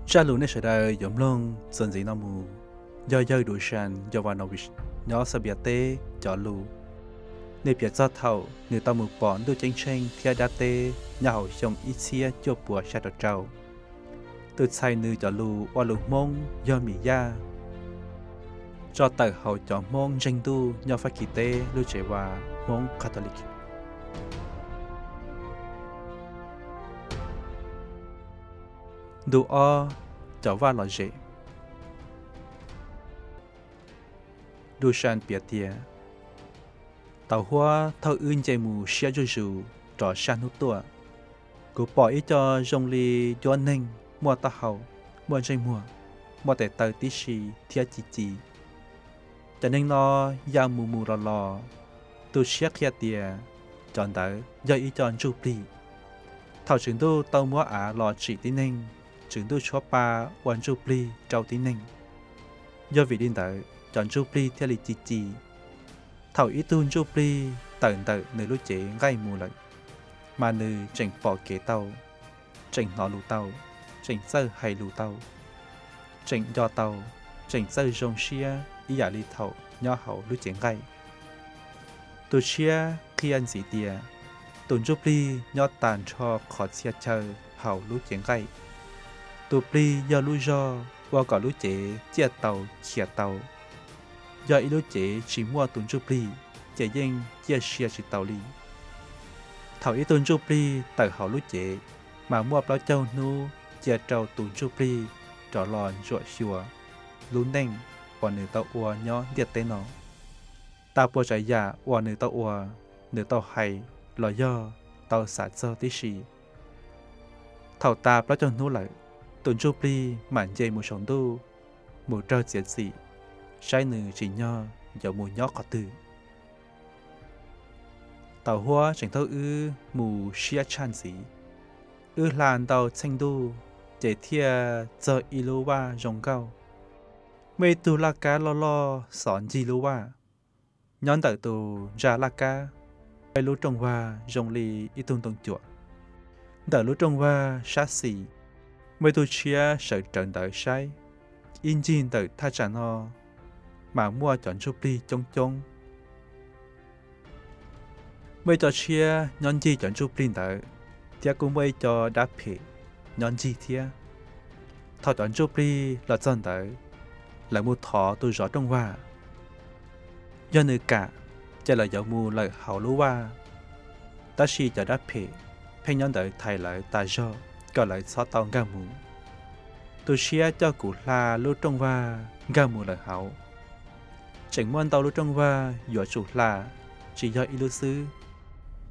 Zaj lus nej sawv daws yuav mloog txuas ntxiv no mus yog yawg Dusan Jovanovic nyob Serbia teb cov lus. Nej piav txog thaum nws tau mus pom Ntuj Ceeb Tsheej thiab dab teb nyob hauv xyoo ib txhiab cuaj puas xya rau rau. Tus txhais nws cov lus ua lus Hmoob yog Mim Yaj, tso tawm hauv cov Hmoob ntseeg Ntuj nyob Fab Kis teb lub tsev vas Hmoob Catholic. Ntu ob, cov vaj lom zem. Dusan piav tias, tau huab thaum wb nce mus siab zuj zus rov sab hnub tuaj, kuv pom ib co zoo li cuab neeg muaj taub hau, muaj ntsej muag, muaj tes taw tib si thiab ci ci. Cov neeg no ya mus mus los los. Tus tshiab qhia tias cov ntawd yog ib co ntsuj plig. Thaum Tswv Ntuj tau muab av los tsim tib neeg, Tswv Ntuj tshuab pa ua ntsuj plig rau tib neeg. Yog vim li ntawd cov ntsuj plig thiaj li ci ci. Thaum ib tug ntsuj plig tawm ntawm nws lub cev nqaij mus lawm, mas nws tseem pom kev tau, tseem hnov lus tau, tseem txawj hais lus tau, tseem nco tau, tseem txawj zoo siab ib yam li thaum nyob hauv lub cev nqaij. Tus tshiab qhia ntxiv tias tus ntsuj plig nyob tag nrho qhov txhia chaw hauv lub cev nqaij. Tus plig yog lub zog ua kom lub cev ciaj tau, khiav tau. Yog ib lub cev tsis muaj tus ntsuj plig, ces yeej ciaj sia tsis tau li. Thaum ib tug ntsuj plig tawm hauv lub cev, mas muaj plaub caug hnub cia rau tus ntsuj plig rov los ntsuam xyuas lub neej uas nws tau ua nyob ntiaj teb no. Tas puas tsav yam uas nws tau ua, nws tau hais los yog tau xav txog tib si. Thaum tas plaub caug hnub lawm, tus ntsuj plig mam nce mus saum ntuj, mus raug txiav txim, saib nws tsim nyog yuav mus nyob qhov twg. Tau huab tseem thauj wb mus siab tshaj ntxiv. Wb hla ntau txheej ntuj, ces thiaj txog ib lub vaj zoo nkauj. Muaj ib tug laj kab loj loj xov ncig lub vaj. Nyob ntawm tus ntsa laj kab, muaj ib lub rooj vag zoo li ib tug ntoo cuam. Ntawm lub rooj vag sab xis, muaj ib tug tshiab sawv rawv ntawd saib. Ib ncig ntawm thaj tsam no, mas muaj cov ntsuj plig coob coob. Muaj ib co tshiab nyob ncig cov ntsuj plig ntawd, thiab kuj muaj ib co dab phem nyob ncig thiab. Thaum cov ntsuj plig los txog ntawd, lawv mus thov tus zov rooj vag. Yog nws kam, ces lawv yuav mus lawm hauv lub vaj. Tab sis cov dab phem pheej nyob ntawd thaiv lawv tas zog kom lawv txhob tau nkag mus. Tus tshiab coj kuv hla lub rooj vag nkag mus lawm hauv. Tseem muaj ntau lub rooj vag yuav tsum hla, tsis yog ib lub xwb.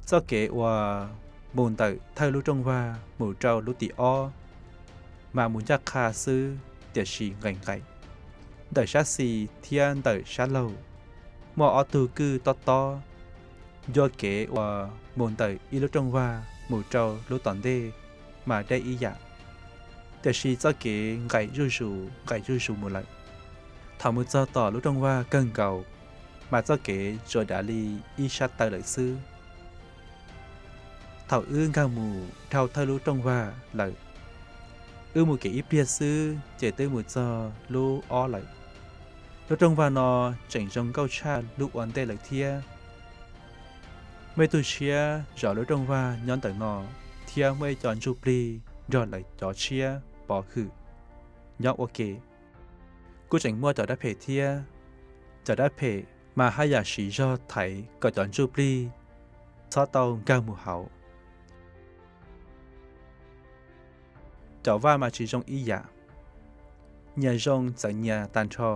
Txoj kev uas mus ntawm thawj lub rooj vag mus rau lub tim ob, mas mus ncaj qha xwb tiam sis nqaim nqaim. Ntawm sab xis thiab ntawm sab laug, muaj ob tug kwj tob tob. Ncua kev uas mus ntawm ib lub rooj vag mus rau lub tom ntej mas deb ib yam, tiam sis txoj kev nqaim zuj zus nqaim zuj zus mus lawm. Thaum mus txog tom lub rooj vag kawg nkaus, mas txoj kev tsuas dav li ib sab taw lawm xwb. Thaum wb nkag mus dhau thawj lub rooj vag lawm, wb mus kev ib pliag xwb ces twb mus txog lub ob lawm. Lub rooj vag no tseem zoo nkauj tshaj lub ua ntej lawm thiab. Muaj ib tug tshiab zov lub rooj vag nyob ntawm no, thiab muaj ib co ntsuj plig nrog lawv cov tshiab pov hwm nyob ua ke. Kuj tseem muaj cov dab phem thiab. Cov dab phem mas haj yam siv zog thaiv kom cov ntsuj plig txhob tau nkag mus hauv. Cov vaj mas tsis zoo ib yam, nyias zoo txawv nyias tag nrho.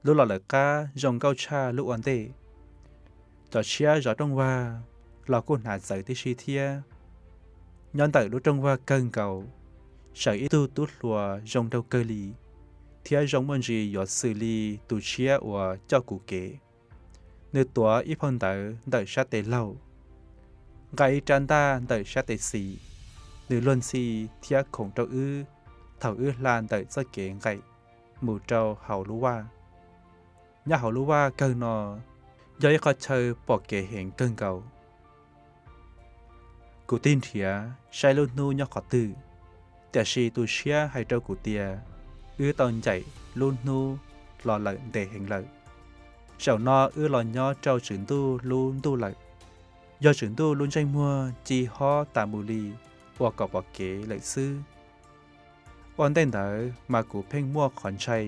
Lub los lawv qab zoo nkauj tshaj lub ua ntej. Cov tshiab zov rooj vag los kuj hnav txawv tib si thiab. Nyob ntawm lub rooj vag kawg nkaus, sawv ib tug tub hluas zoo nraug kawg li, thiab zoo muaj ntsis yuav xws li tus tshiab uas coj kuv kev. Nws tuav ib phau ntawv ntawm sab tes laug, nqa ib rab ntaj ntawm sab tes xis. Nws luag ntxhi thiab khoom rau wb thaum wb hla ntawm txoj kev nqaim mus rau hauv lub vaj. Nyob hauv lub vaj kawg no yog ib qhov chaw pom kev heev kawg nkaus. Kuv tig nrhiav saib lub hnub nyob qhov twg. Tiam sis tus Tshiab hais rau kuv tias wb tau ncaim lub hnub los lawm ntev heev lawm. Zaum no wb los nyob rau Tswv Ntuj lub ntuj lawm. Yog Tswv Ntuj lub ntsej muag ci hob tas mus li uas kom pom kev lawm xwb. Ua ntej ntawd mas kuv pheej muaj qhov ntshai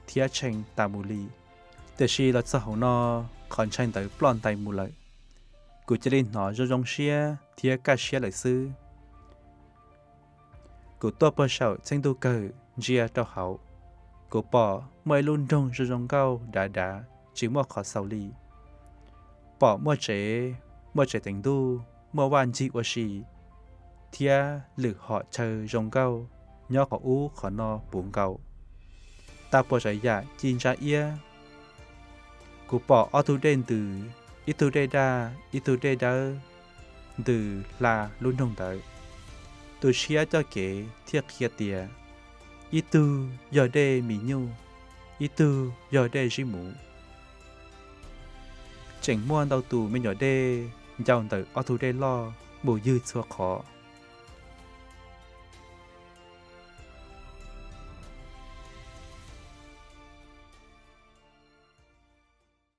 thiab tshee tas mus li, tiam sis los txog hauv no, qhov ntshai ntawd ploj ntais mus lawm. Kuv cia li hnov zoo zoo siab thiab kaj siab lawm xwb. Kuv tuaj puag saum txheej ntuj kawg ntsia rau hauv, kuv pom muaj ib lub nroog zoo zoo nkauj dav dav tsis muaj qhov xaus li. Pom muaj tsev, muaj tsev teev ntuj, muaj vaj ncig ua si, thiab lwm hom chaw zoo nkauj nyob qhov ub qhov no puv nkaus, tag puas tsav yam ci ntsa iab. Kuv pom ob tug dej ntws, ib tug dej daj ib tug dej dawb, ntws hla lub nroog ntawd. Tus Tshiab coj kev thiaj qhia tias ib tug yog dej mis nyuj, ib tug yog dej zib muv. Tseem muaj ntau tus me nyuam dej ncau ntawm ob tug dej loj mus ywg txhua qhov.